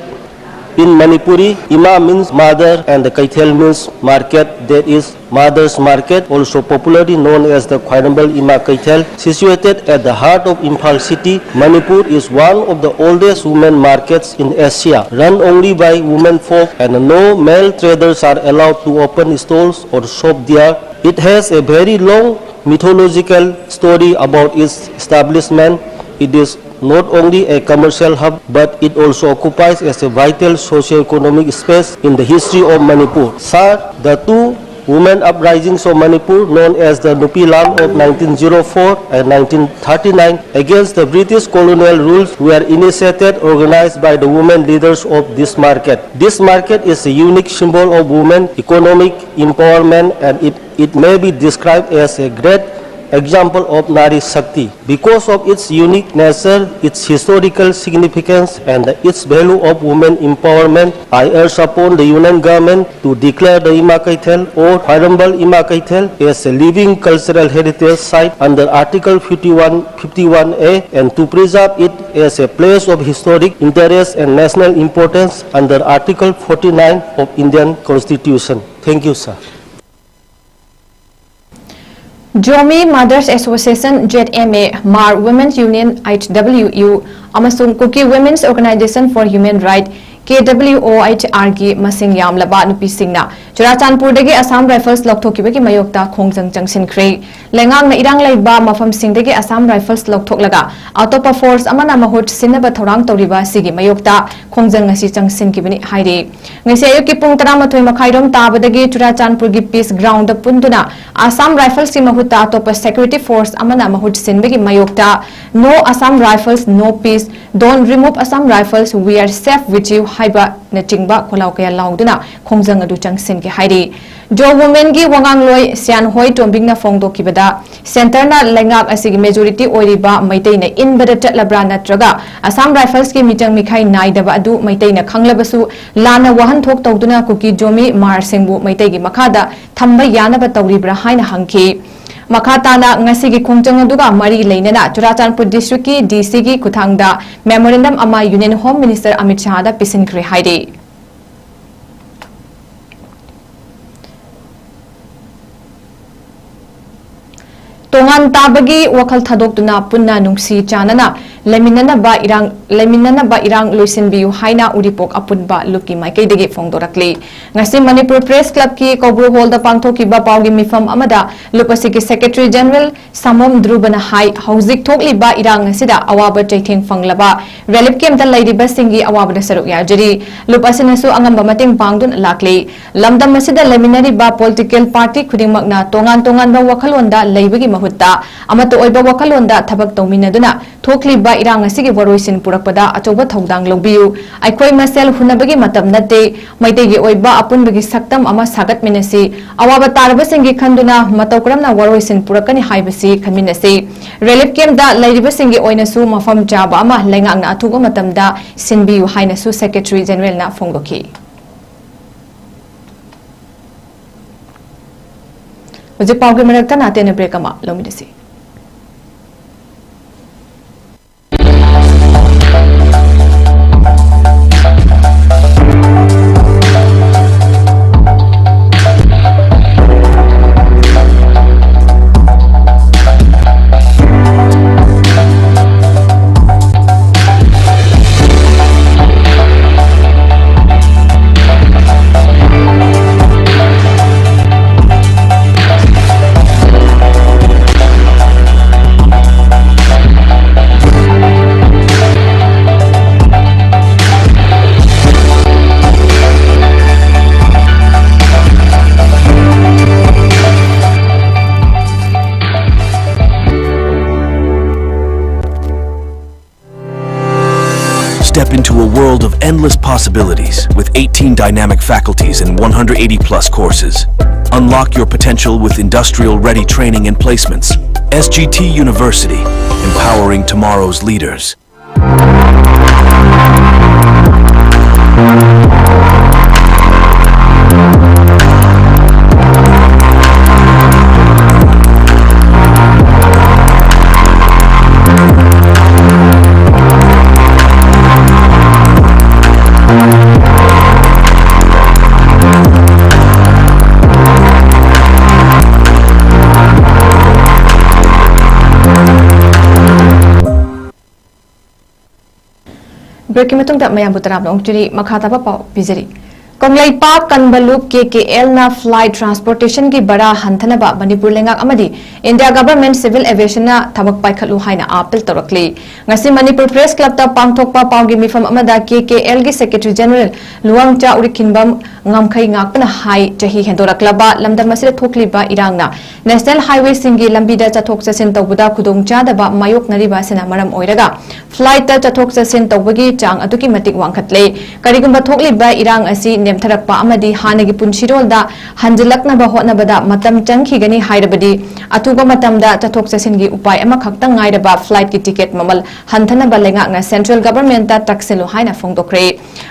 in Manipuri, Ima means mother and the Keithel means market, that is mother's market, also popularly known as the Khwairambal Ima Keithel, situated at the heart of Imphal city. Manipur is one of the oldest women markets in Asia, run only by women folk and no male traders are allowed to open stalls or shop there. It has a very long mythological story about its establishment. It is not only a commercial hub, but it also occupies as a vital socio-economic space in the history of Manipur. Sir, the two women uprisings of Manipur, known as the Nupi Lan of nineteen zero four and nineteen thirty-nine, against the British colonial rules, were initiated, organized by the women leaders of this market. This market is a unique symbol of women economic empowerment, and it, it may be described as a great example of Nari Shakti. Because of its unique nature, its historical significance, and its value of women empowerment, I urge upon the Union Government to declare the Ima Keithel or Khwairambal Ima Keithel as a living cultural heritage site under Article fifty-one, fifty-one A, and to preserve it as a place of historic interest and national importance under Article forty-nine of Indian Constitution. Thank you, sir. Zomi Mothers Association, Z M A, Hmar Women's Union, H W U, ꯑꯃꯁꯨꯡ Kuki Women's Organization for Human Rights, K W ꯑꯣ H ꯑꯥꯔꯒꯤ ꯃꯁꯤꯡ ꯌꯥꯝꯂꯕ ꯅꯨꯄꯤꯁꯤꯡꯅ ꯆꯨꯔꯥꯆꯥꯟꯄꯨꯔꯗꯒꯤ Assam rifles ꯂꯧꯊꯣꯛꯈꯤꯕꯒꯤ ꯃꯥꯌꯣꯛꯇ ꯈꯣꯡꯖꯪ ꯆꯪꯁꯤꯟꯈ꯭ꯔꯦ꯫ ꯂꯩꯉꯥꯛꯅ ꯏꯔꯥꯡ ꯂꯩꯕ ꯃꯐꯝꯁꯤꯡꯗꯒꯤ ꯑꯁꯥꯝ ꯔꯥꯏꯐꯜꯁ ꯂꯧꯊꯣꯛꯂꯒ ꯑꯇꯣꯞꯄ ꯐꯣꯔꯁ ꯑꯃꯅ ꯃꯍꯨꯠ ꯁꯤꯟꯅꯕ ꯊꯧꯔꯥꯡ ꯇꯧꯔꯤꯕ ꯑꯁꯤꯒꯤ ꯃꯥꯌꯣꯛꯇ ꯈꯣꯡꯖꯪ ꯑꯁꯤ ꯆꯪꯁꯤꯟꯈꯤꯕꯅꯤ ꯍꯥꯏꯔꯤ꯫ ꯉꯁꯤ ꯑꯌꯨꯛꯀꯤ ꯄꯨꯡ ꯇꯔꯥꯃꯥꯊꯣꯏ ꯃꯈꯥꯏꯔꯣꯝ ꯇꯥꯕꯗꯒꯤ ꯆꯨꯔꯥꯆꯥꯟꯄꯨꯔꯒꯤ ꯄꯤꯁ ꯒ꯭ꯔꯥꯎꯟꯗ ꯄꯨꯟꯗꯨꯅ ꯑꯁꯥꯝ ꯔꯥꯏꯐꯜꯁꯀꯤ ꯃꯍꯨꯠꯇ ꯑꯇꯣꯞꯄ ꯁꯦꯀ꯭ꯌꯨꯔꯤꯇꯤ ꯐꯣꯔꯁ ꯑꯃꯅ ꯃꯍꯨꯠ ꯁꯤꯟꯕꯒꯤ ꯃꯥꯌꯣꯛꯇ "No Assam Rifles, no peace, don't remove Assam Rifles, we are safe with you" ꯍꯥꯏꯕꯅꯆꯤꯡꯕ ꯈꯣꯜꯂꯥꯎ ꯀꯌꯥ ꯂꯥꯎꯗꯨꯅ ꯈꯣꯡꯖꯪ ꯑꯗꯨ ꯆꯪꯁꯤꯟꯈꯤ ꯍꯥꯏꯔꯤ꯫ ꯖꯣ ꯋꯨꯃꯦꯟꯒꯤ ꯋꯥꯉꯥꯡꯂꯣꯏ ꯁ꯭ꯌꯥꯟꯍꯣꯏ ꯇꯣꯝꯕꯤꯡꯅ ꯐꯣꯡꯗꯣꯛꯈꯤꯕꯗ, ꯁꯦꯟꯇꯔꯅ ꯂꯩꯉꯥꯛ ꯑꯁꯤꯒꯤ ꯃꯦꯖꯣꯔꯤꯇꯤ ꯑꯣꯏꯔꯤꯕ ꯃꯩꯇꯩꯅ ꯏꯟꯕꯗ ꯆꯠꯂꯕ꯭ꯔꯥ ꯅꯠꯇ꯭ꯔꯒ ꯑꯁꯥꯝ ꯔꯥꯏꯐꯜꯁꯀꯤ ꯃꯤꯆꯪ ꯃꯤꯈꯥꯏ ꯅꯥꯏꯗꯕ ꯑꯗꯨ ꯃꯩꯇꯩꯅ ꯈꯪꯂꯕꯁꯨ ꯂꯥꯟꯅ ꯋꯥꯍꯟꯊꯣꯛ ꯇꯧꯗꯨꯅ ꯀꯨꯀꯤ ꯖꯣꯃꯤ ꯃꯥꯔꯁꯤꯡꯕꯨ ꯃꯩꯇꯩꯒꯤ ꯃꯈꯥꯗ ꯊꯝꯕ ꯌꯥꯅꯕ ꯇꯧꯔꯤꯕ꯭ꯔꯥ ꯍꯥꯏꯅ ꯍꯪꯈꯤ꯫ ꯃꯈꯥ ꯇꯥꯅ ꯉꯁꯤꯒꯤ ꯈꯣꯡꯖꯪ ꯑꯗꯨꯒ ꯃꯔꯤ ꯂꯩꯅꯅ ꯆꯨꯔꯥꯆꯥꯟꯄꯨꯔ ꯗꯤꯁꯇ꯭ꯔꯤꯛꯀꯤ ꯗꯤ ꯁꯤꯒꯤ ꯈꯨꯠꯊꯥꯡꯗ ꯃꯦꯃꯣꯔꯦꯟꯗꯝ ꯑꯃ ꯌꯨꯅꯤꯌꯟ ꯍꯣꯝ ꯃꯤꯅꯤꯁꯇꯔ ꯑꯃꯤꯠ ꯁꯥꯍꯗ ꯄꯤꯁꯤꯟꯈ꯭ꯔꯦ ꯍꯥꯏꯔꯤ꯫ ꯇꯣꯉꯥꯟ ꯇꯥꯕꯒꯤ ꯋꯥꯈꯜ ꯊꯥꯗꯣꯛꯇꯨꯅ ꯄꯨꯟꯅ ꯅꯨꯡꯁꯤ ꯆꯥꯟꯅꯅ ꯂꯩꯃꯤꯟꯅꯅꯕ ꯏꯔꯥꯡ, ꯂꯩꯃꯤꯟꯅꯅꯕ ꯏꯔꯥꯡ ꯂꯣꯏꯁꯤꯟꯕꯤꯌꯨ ꯍꯥꯏꯅ ꯎꯔꯤꯄꯣꯛ ꯑꯄꯨꯟꯕ ꯂꯨꯞꯀꯤ ꯃꯥꯏꯀꯩꯗꯒꯤ ꯐꯣꯡꯗꯣꯔꯛꯂꯤ꯫ ꯉꯁꯤ ꯃꯅꯤꯄꯨꯔ ꯄ꯭ꯔꯦꯁ ꯀ꯭ꯂꯕꯀꯤ ꯀꯧꯕ꯭ꯔꯨ ꯍꯣꯜꯗ ꯄꯥꯡꯊꯣꯛꯈꯤꯕ ꯄꯥꯎꯒꯤ ꯃꯤꯐꯝ ꯑꯃꯗ ꯂꯨꯞ ꯑꯁꯤꯒꯤ ꯁꯦꯀ꯭ꯔꯦꯇꯔꯤ ꯖꯦꯅꯔꯦꯜ ꯁꯥꯃꯣꯝ ꯙ꯭ꯔꯨꯕꯅ ꯍꯥꯏ, ꯍꯧꯖꯤꯛ ꯊꯣꯛꯂꯤꯕ ꯏꯔꯥꯡ ꯑꯁꯤꯗ ꯑꯋꯥꯕ ꯆꯩꯊꯦꯡ ꯐꯪꯂꯕ ꯔꯤꯂꯤꯐ ꯀꯦꯝꯞꯇ ꯂꯩꯔꯤꯕꯁꯤꯡꯒꯤ ꯑꯋꯥꯕꯗ ꯁꯔꯨꯛ ꯌꯥꯖꯔꯤ꯫ ꯂꯨꯞ ꯑꯁꯤꯅꯁꯨ ꯑꯉꯝꯕ ꯃꯇꯦꯡ ꯄꯥꯡꯗꯨꯅ ꯂꯥꯛꯂꯤ꯫ ꯂꯝꯗꯝ ꯑꯁꯤꯗ ꯂꯩꯃꯤꯟꯅꯔꯤꯕ ꯄꯣꯂꯤꯇꯤꯀꯦꯜ ꯄꯥꯔꯇꯤ ꯈꯨꯗꯤꯡꯃꯛꯅ ꯇꯣꯉꯥꯟ ꯇꯣꯉꯥꯟꯕ ꯋꯥꯈꯜꯂꯣꯟꯗ ꯂꯩꯕꯒꯤ ꯃꯍꯨꯠꯇ ꯑꯃꯠꯇ ꯑꯣꯏꯕ ꯋꯥꯈꯜꯂꯣꯟꯗ ꯊꯕꯛ ꯇꯧꯃꯤꯟꯅꯗꯨꯅ ꯊꯣꯛꯂꯤꯕ ꯏꯔꯥꯡ ꯑꯁꯤꯒꯤ ꯋꯥꯔꯣꯏꯁꯤꯟ ꯄꯨꯔꯛꯄꯗ ꯑꯆꯧꯕ ꯊꯧꯗꯥꯡ ꯂꯧꯕꯤꯌꯨ꯫ ꯑꯩꯈꯣꯏ ꯃꯁꯦꯜ ꯍꯨꯟꯅꯕꯒꯤ ꯃꯇꯝ ꯅꯠꯇꯦ꯫ ꯃꯩꯇꯩꯒꯤ ꯑꯣꯏꯕ ꯑꯄꯨꯟꯕꯒꯤ ꯁꯛꯇꯝ ꯑꯃ ꯁꯥꯒꯠꯃꯤꯟꯅꯁꯤ꯫ ꯑꯋꯥꯕ ꯇꯥꯔꯕꯁꯤꯡꯒꯤ ꯈꯟꯗꯨꯅ ꯃꯇꯧ ꯀꯔꯝꯅ ꯋꯥꯔꯣꯏꯁꯤꯟ ꯄꯨꯔꯛꯀꯅꯤ ꯍꯥꯏꯕꯁꯤ ꯈꯟꯃꯤꯟꯅꯁꯤ꯫ ꯔꯤꯂꯤꯐ ꯀꯦꯝꯞꯇ ꯂꯩꯔꯤꯕꯁꯤꯡꯒꯤ ꯑꯣꯏꯅꯁꯨ ꯃꯐꯝ ꯆꯥꯕ ꯑꯃ ꯂꯩꯉꯥꯛꯅ ꯑꯊꯨꯕ ꯃꯇꯝꯗ ꯁꯤꯟꯕꯤꯌꯨ ꯍꯥꯏꯅꯁꯨ ꯁꯦꯀ꯭ꯔꯦꯇꯔꯤ ꯖꯦꯅꯔꯦꯜꯅ ꯐꯣꯡꯗꯣꯛꯈꯤ꯫ ꯍꯧꯖꯤꯛ ꯄꯥꯎꯒꯤ ꯃꯔꯛꯇ ꯅꯥꯇꯦꯟꯅ ꯕ꯭ꯔꯦꯛ ꯑꯃ ꯂꯧꯃꯤꯟꯅꯁꯤ꯫ Step into a world of endless possibilities with eighteen dynamic faculties and one hundred eighty plus courses. Unlock your potential with industrial ready training and placements. S G T University, empowering tomorrow's leaders. Breakꯀꯤ ꯃꯇꯨꯡꯗ ꯃꯌꯥꯝꯕꯨ ꯇꯔꯥꯝꯅ ꯑꯣꯛꯆꯔꯤ꯫ ꯃꯈꯥ ꯇꯥꯕ ꯄꯥꯎ ꯄꯤꯖꯔꯤ꯫ ꯀꯪꯂꯩꯄꯥꯛ ꯀꯟꯕ ꯂꯨꯞ K K Lꯅ flight transportationꯒꯤ ꯚꯔꯥ ꯍꯟꯊꯅꯕ ꯃꯅꯤꯄꯨꯔ ꯂꯩꯉꯥꯛ ꯑꯃꯗꯤ India Government Civil Aviationꯅ ꯊꯕꯛ ꯄꯥꯏꯈꯠꯂꯨ ꯍꯥꯏꯅ appeal ꯇꯧꯔꯛꯂꯤ꯫ ꯉꯁꯤ ꯃꯅꯤꯄꯨꯔ Press Clubꯇ ꯄꯥꯡꯊꯣꯛꯄ ꯄꯥꯎꯒꯤ ꯃꯤꯐꯝ ꯑꯃꯗ K K Lꯒꯤ Secretary General ꯂꯨꯋꯥꯡꯆꯥ ꯎꯔꯤꯛꯈꯤꯟꯕꯝ ꯉꯝꯈꯩ ꯉꯥꯛꯄꯅ ꯍꯥꯏ, ꯆꯍꯤ ꯍꯦꯟꯗꯣꯔꯛꯂꯕ ꯂꯝꯗꯝ ꯑꯁꯤꯗ ꯊꯣꯛꯂꯤꯕ ꯏꯔꯥꯡꯅ National Highwayꯁꯤꯡꯒꯤ ꯂꯝꯕꯤꯗ ꯆꯠꯊꯣꯛ ꯆꯠꯁꯤꯟ ꯇꯧꯕꯗ ꯈꯨꯗꯣꯡꯆꯥꯗꯕ ꯃꯥꯌꯣꯛꯅꯔꯤꯕ ꯑꯁꯤꯅ ꯃꯔꯝ ꯑꯣꯏꯔꯒ flightꯇ ꯆꯠꯊꯣꯛ ꯆꯠꯁꯤꯟ ꯇꯧꯕꯒꯤ ꯆꯥꯡ ꯑꯗꯨꯛꯀꯤ ꯃꯇꯤꯛ ꯋꯥꯡꯈꯠꯂꯦ꯫ ꯀꯔꯤꯒꯨꯝꯕ ꯊꯣꯛꯂꯤꯕ ꯏꯔꯥꯡ ꯑꯁꯤ ꯅꯦꯝꯊꯔꯛꯄ ꯑꯃꯗꯤ ꯍꯥꯟꯅꯒꯤ ꯄꯨꯟꯁꯤꯔꯣꯜꯗ ꯍꯟꯖꯤꯜꯂꯛꯅꯕ ꯍꯣꯠꯅꯕꯗ ꯃꯇꯝ ꯆꯪꯈꯤꯒꯅꯤ ꯍꯥꯏꯔꯕꯗꯤ, ꯑꯊꯨꯕ ꯃꯇꯝꯗ ꯆꯠꯊꯣꯛ ꯆꯠꯁꯤꯟꯒꯤ ꯎꯄꯥꯏ ꯑꯃꯈꯛꯇꯪ ꯉꯥꯏꯔꯕ flightꯀꯤ ticket ꯃꯃꯜ ꯍꯟꯊꯅꯕ ꯂꯩꯉꯥꯛꯅ Central Governmentꯇ ꯇꯛꯁꯤꯜꯂꯨ ꯍꯥꯏꯅ ꯐꯣꯡꯗꯣꯛꯈ꯭ꯔꯦ꯫